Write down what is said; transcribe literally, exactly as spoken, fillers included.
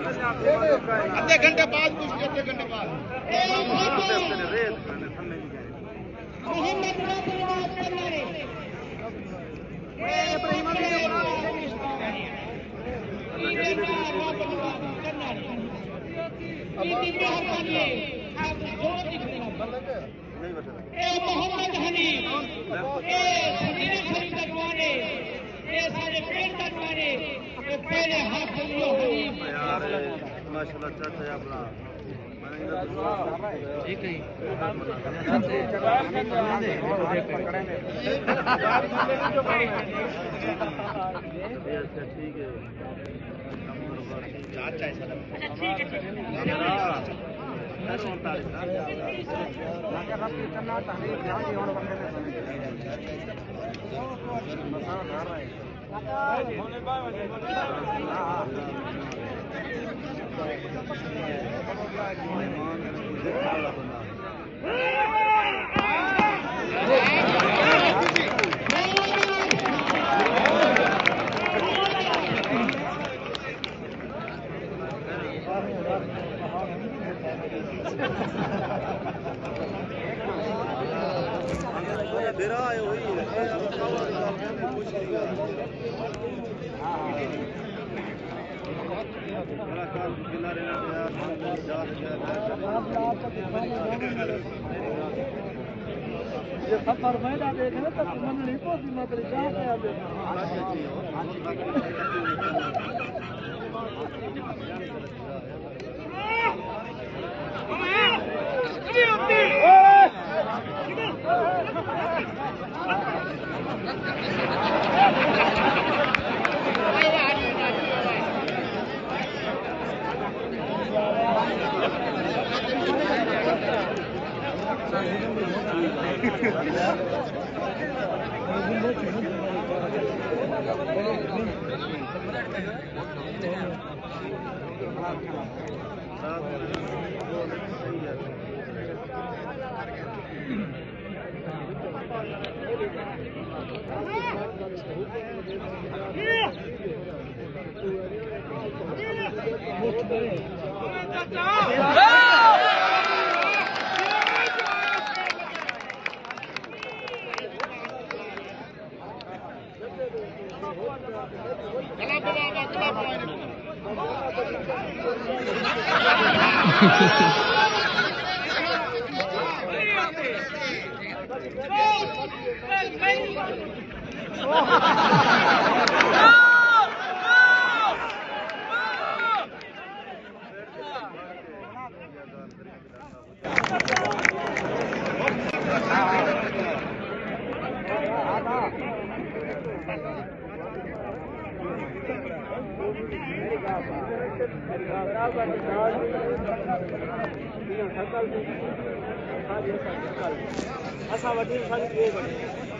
ادھے گھنٹے بعد پوچھ لے، ادھے گھنٹے بعد۔ محمد ناصر واپس کرنا ہے۔ اے ابراہیم علی دے بعد واپس کرنا ہے۔ اے مہربانی ہے، آپ زور دی کرنا۔ اے محمد حنیف، اے سمیر شریف دا جوان ہے، اے سارے پنڈ دا جوان ہے، اے پہلے ہاتھ جو حنیف۔ یار، ماشاءاللہ چاچا ہے اپنا۔ ٹھیک ہے۔ اچھا، ٹھیک ہے۔ یہ سفر میں نہ دیکھنا تو مننی پوسی مطلب کیا کیا دیکھنا۔ اساں وٹی ساری ٻئے بݨے۔